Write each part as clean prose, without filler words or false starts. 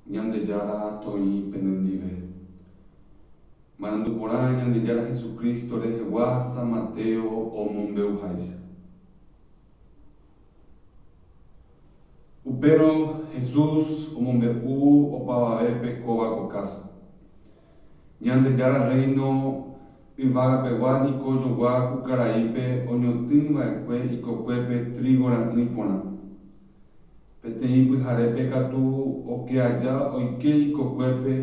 Ñandejára toĩ penendive. Marandu porã Ñandejára Jesucristo rehegua San Mateo omombe'uháicha. Upérõ Jesús omombe'u opavavépe kóva ko káso. Ñandejára Rréino yvagapegua niko ojogua ku karaípe oñotỹ va'ekue ikokuépe trígo ra'ỹi porã. Peteĩ pyharépe katu oke aja oike ikokuépe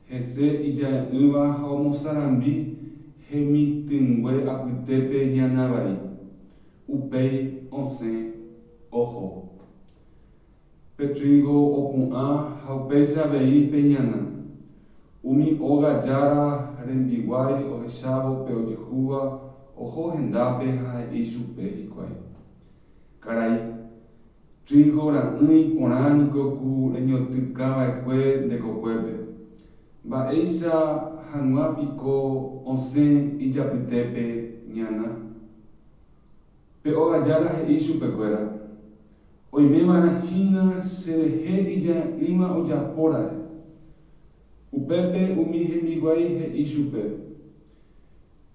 hese ija'e'ỹva ha omosarambi hemitỹngue apytépe ñana vai. Upéi osẽ oho. Pe trígo opu'ã ha upéicha avei pe ñana. Umi óga jára rembiguái ohechávo pe ojehúva oho hendápe ha he'i chupe hikuái, Karai, trígo ra'ỹi porã niko ku reñotỹkava'ekue nde kokuépe. Mba'éicha hag̃ua piko osẽ ijapytépe ñana? Pe óga jára he'i chupekuéra, Oimeva'erã hína cherehe ija'e'ỹva ojapóra'e. Upépe umi hembiguái he'i chupe,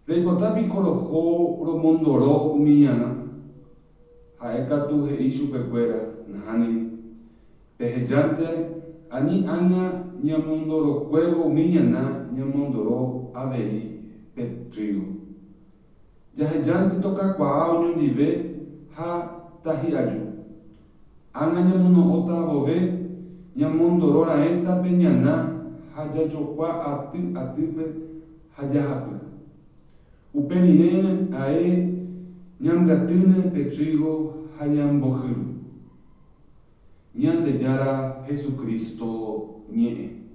Reipota piko roho romondoro umi ñana? Ha'e katu he'i chupekuéra, Nahániri. Pehejánte ani ág̃a ñamondorokuévo umi ñana ñamondoro avei pe trígo. Jahejánte tokakuaa oñondive ha tahi'aju. Ág̃a ñamono'õta vove, ñamondoro raẽta pe ñana ha jajokua aty atýpe ha jahapy. Upe rire ae ñambyatýne pe trígo ha ñambohyru. Ñandejára Jesucristo ñe'ẽ.